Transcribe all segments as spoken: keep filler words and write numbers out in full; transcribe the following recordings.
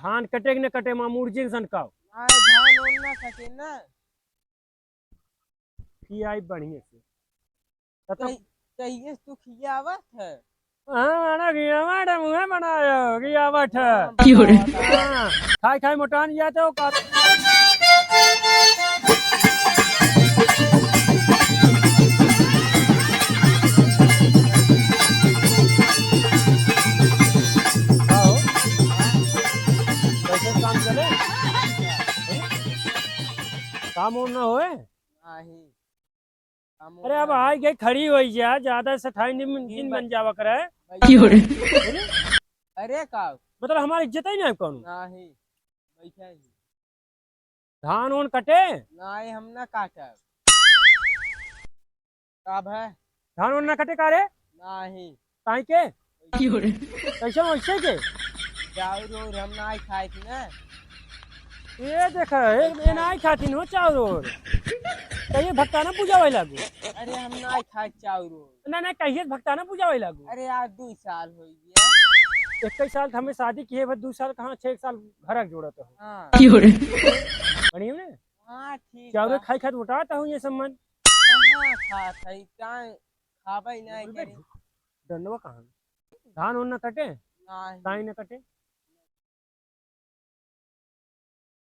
धान कटे कि न कटे, मामूर जिन सन काव। नाहीं, धान ओन न कटे ना। खियाई बढ़िया से। तब तो कही-, कहिए से तू खियावत है। हाँ, ना खियावा, ना मुँह बनायो, खियावत है। हाँ, की हो रे? बताओ, बताओ। हाँ, खाई खाई मोटान जाते हो का? का हो? कैसे काम चले? काम और ना होए? नाहीं। काम अरे, और अब ना आई गई, खड़ी होई जा, ज्यादा सठाई निम-, जिन बन जावा करे। बैठा। अरे? अरे का? मतलब, हमारी इज्जत ही नहीं है कौनो। नाहीं, बैठा ही। धान ओन कटे? नाहीं, हम ना काटब। का भय? धान ओन ना कटे का रे? नाहीं। काहे के? कैसे वैसे के? चाउर ओर हम नाहीं खाइत ना। ये देखा, ये, ये नाहीं खातिन हो चाउर ओर। कहिए भक्ता ना पूजा वही लागू। अरे हम नाहीं खाइत चाउर ओर। ना, ना, कहिए भक्ता ना पूजा वही लागू। अरे यार, दू साल हो गया। इक्कीस साल तो हमें शादी किए, बस दू साल कहाँ, छह साल घर जोड़त हो। हाँ। बढ़िया ने? हाँ, ठीक चाउर बा। खाई खाई मोटात हो ये सब मन। कहाँ खात है? का खाबे नहीं अबे करी। डंडवा कहाँ? धान ओन न कटे? नाहीं। काहे न कटे?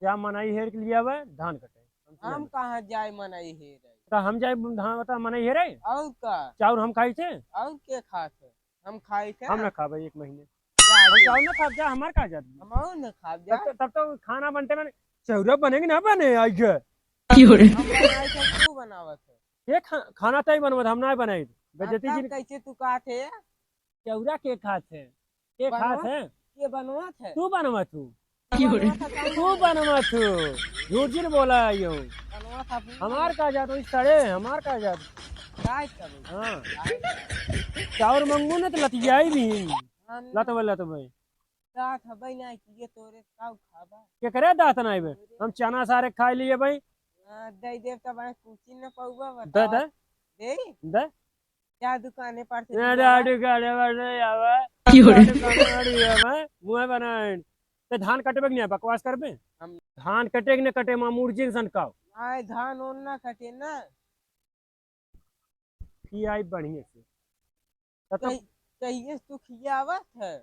जा मनई हेर के लियावे, धान कटे। हम हम कहाँ जाए मनई हेरे? तो हम जाए धान, बता, मनई हेरे? और का? चाउर हम खाई थे? और के खात है? हम खाई थे हम ना। ना खाबे एक महीने। जा हम दे। चाउर ना खाब, जा, हमार का जात? हम और ना खाब, जा। तब तो, तब तो खाना बनते बने, चाउर बने कि ना बने, आई के? हम बनाए थे, तू बनावत है। ये खा-, खाना तय बनवत, हम ना बनाई। हाँ, बेइज्जती तब जी। कैसे तू कहत है? चाउरा के खात है? के खात बनवत? है? के बनवत है? तू बनवत हूँ। बनवत है, तू बनवत है। झूठ जिन बोला है यो। बनवत है, तू हमार का जात, वही सड़े, हमार का जात। काय करूँ? हाँ। काय? चाउर मंगू न तो लतियाई भी। हम लतबे, लतबे। दाँत हबे ना कि ये तोरे काउ खाबा। केकरे दाँत ना आइबे? हम चना सारे खाई लिए भाई। हाँ, दे देब तब आए कुछ न पौबा, दे, बताओ। दे। दे? दे। क्या दुकाने पर से ना, दिया? ना, दुकाने पर से आवा। की हो रे? दुकाने पर से आवा। मुँह बनाइन। ते धान कटबे कि नहीं, बकवास करबे? हम धान कटे कि न कटे, मामूर जिन सन काव। आए धान ओन ना कटे ना। खियाई बढ़िया से। तब तो कही-, कहिए से तू खियावत है?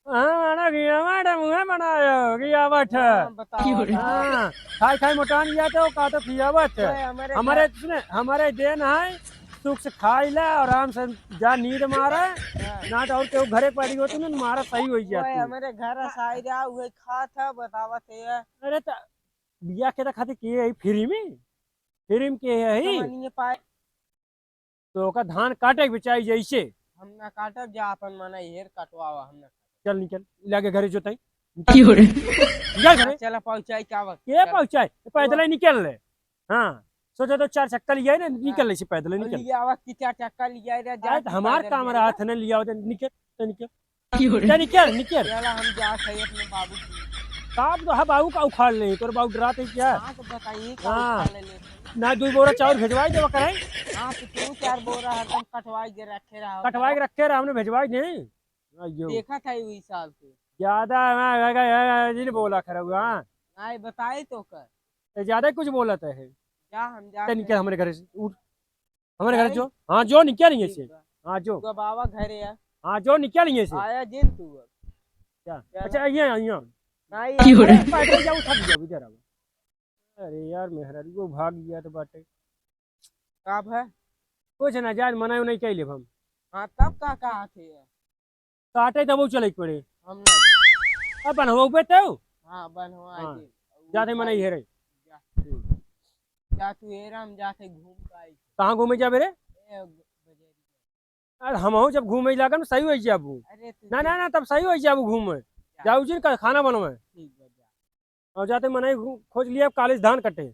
हाँ, ना खियावत है, मुँह बनायो, खियावत है। हाँ, बताओ, की हो रे? बताओ। हाँ, खाई खाई मोटान जाते हो, का तो खियावत है। ओए, हमारे हमारे, घर सुने, हमारे देन है, सुख से खाई ले, आराम से जा नींद मारे, हाँ। ना तो और केहू घरे पड़ी होती ना, मारा सही होई जाती। ओए, हमारे घर साई रहा, उहे खात है, बतावत है। अरे त बिया के त खातिर के है free में? Free में के है ही? कमानिए पाए। तो ओका धान काटे के बेचाई जैसे। हम ना काटब, जा अपन मनई हेर कटवावा, हम ना काटब। चल निकल, लागे घरे जोताई। की हो रे? निकल घरे। चला पहुँचाई का वक्त? के पहुँचाई? पैदल ही निकल ले। हाँ, सोचा तो चार चक्का लिया है ना, निकल ले से पैदल ही और निकल। लिया आवा कि चार चक्का लिया रे, जा आज तू हमार पैदल काम निकल। रहा था ना, लिया होता, निकल, तो निकल। की हो रे? जा निकल, निकल। चला हम जात है अपने बाबू के। का तो है बाबू का उखाड़ ले, तोर बाबू डरात है क्या? हाँ, तो बताइए का हाँ। उखाड़ ले ले। ना, दो बोरा चाउर भेजवाई देवा कराई। हाँ, तो तीन चार बोरा हरदम कटवाई के रखे रहा। कटवाई के रखे रहा, हमने भेजवाई दे। अयो। देखा था वही साल से। ज्यादा ना, ना, ना, ना, नहीं बोला खरा हुआ, हाँ। नहीं, बताई तो कर। ते ज्यादा ही कुछ बोलत है। जा, हम जा ते निकल हमारे घर से, उठ। हमारे घर जो, हाँ, जो निकल नहीं है से। ठीक बा। हाँ, जो। तू अब आवा घरे आ। हाँ, जो निकल नहीं है से। आया जिन तू अब। क्या? चला। अच्छा, ये, ये। नहीं, की हो रे? अरे, पैदल जाओ, थक जाओ, इधर आओ। अरे यार, मेहरारू भाग गया तो बाटे। का भा? कुछ ना, जान मना नहीं कैले हम। हाँ, तब का, का थे? काटे तब चले के पड़े। हम ना जाए। अब बनवाबे तो? हाँ, बनवा हाँ। दे। जाते मनई हेरे। जा। हम्म। जा तू हेरा, हम जाते घूम के आई। कहाँ घूमे जाबे रे? ए, बजरिया। अरे हमहू जब घूमे लागम सही हो जाबू। अरे तू ना, जा। ना, ना, तब सही हो जाबू घूमे। जा। जाऊ जी का खाना बनवे। ठीक बा, जा। और जाते मनई घू-, खोज लिया, काले से धान कटे।